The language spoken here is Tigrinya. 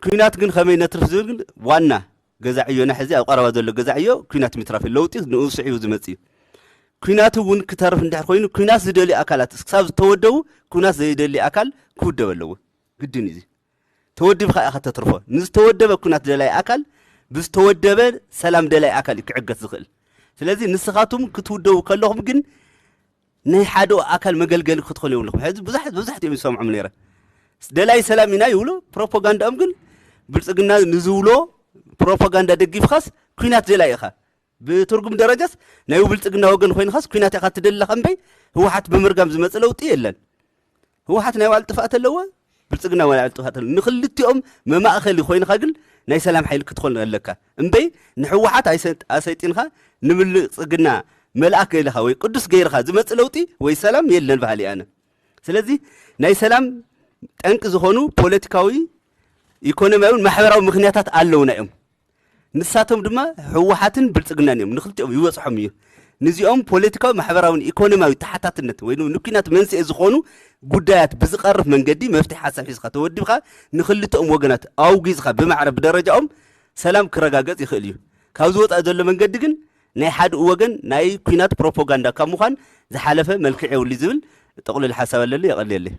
ኲናት ግን ከመይ ነትርፍ ዝብል ግን ዋና ገዛ ዕዮና ሕዚ ኣብ ቀረባ ዘሎ ገዛ ዕዮ ኲናት ምትራፍ እዩ። ለውጢ ንኡ ስዒቡ ዝመጽእ እዩ። ኲናት እውን ክተርፍ እንድሕር ኮይኑ ኲናት ዝደልዩ ኣካላት ክሳብ ዝተወደቡ ኲናት ዘይደሊ ኣካል ክውደብ ኣለዎ። ግድን እዩ። ተወዲብካ ኢኻ ተትርፎ። ንዝተወደበ ኲናት ደላይ ኣካል ብዝተወደበ ሰላም ደላይ ኣካል እዩ ክዕገት ዝኽእል። ስለዚ ንስኻትኩም ክትውደቡ ከለኹም ግን ናይ ሓደ ኣካል መገልገሊ ክትኾኑ የብልኩም። ሕዚ ብዙሓት መብዛሕትኦም ይሰምዖም ነይረ። ደላይ ሰላም ኢና ይብሉ፣ ፕሮፓጋንዳኦም ግን ብልጽግና ንዝብሎ ፕሮፓጋንዳ ደጊፍካስ ኲናት ደላይ ኢኻ። ብትርጉም ደረጃስ ናይ ብልጽግና ወገን ኮይንካስ ኲናት ኢኻ ትደሊ እምበይ ህወሓት ብምርጋም ዝመጽእ ለውጢ የለን። ህወሓት ናይ ባዕሉ ጥፍኣት ኣለዎ፣ ብልጽግና ናይ ባዕሉ ጥፍኣት ኣለዎ። ንክልቲኦም መማእኸሊ ኮይንካ ግን ናይ ሰላም ሓይሊ ክትኾን ኣለካ እምበይ ንህወሓት ኣይሰ- ኣሰይጢንካ ንብልጽግና መልኣክ ገይርካ ወይ ቅዱስ ገይርካ ዝመጽእ ለውጢ ወይ ሰላም የለን በሃሊ ኣነ። ስለዚ ናይ ሰላም ጠንቂ ዝኾኑ ፖለቲካዊ፣ ኢኮኖሚያውን ማሕበራዊ ምኽንያታት ኣለውና እዮም። ንሳቶም ድማ ህወሓትን ብልጽግናን እዮም። ንክልቲኦም ይበጽሖም እዩ። ንዚኦም ፖለቲካዊ፣ ማሕበራውን ኢኮኖሚያዊ ተሓታትነት ወይ ንኲናት መንስኤ ዝኾኑ ጉዳያት ብዝቐርፍ መንገዲ መፍትሒ ሓሳብ ሒዝካ ተወዲብካ ንክልቲኦም ወገናት ኣውጊዝካ ብማዕረ ብደረጃኦም ሰላም ክረጋገጽ ይኽእል እዩ። ካብዚ ወፃኢ ዘሎ መንገዲ ግን ናይ ሓደ ወገን ናይ ኲናት ፕሮፓጋንዳ ካብ ምዃን ዝሓለፈ መልክዕ የብሉ ዝብል ጥቕልል ሓሳብ ኣለኒ። የቐልየለይ።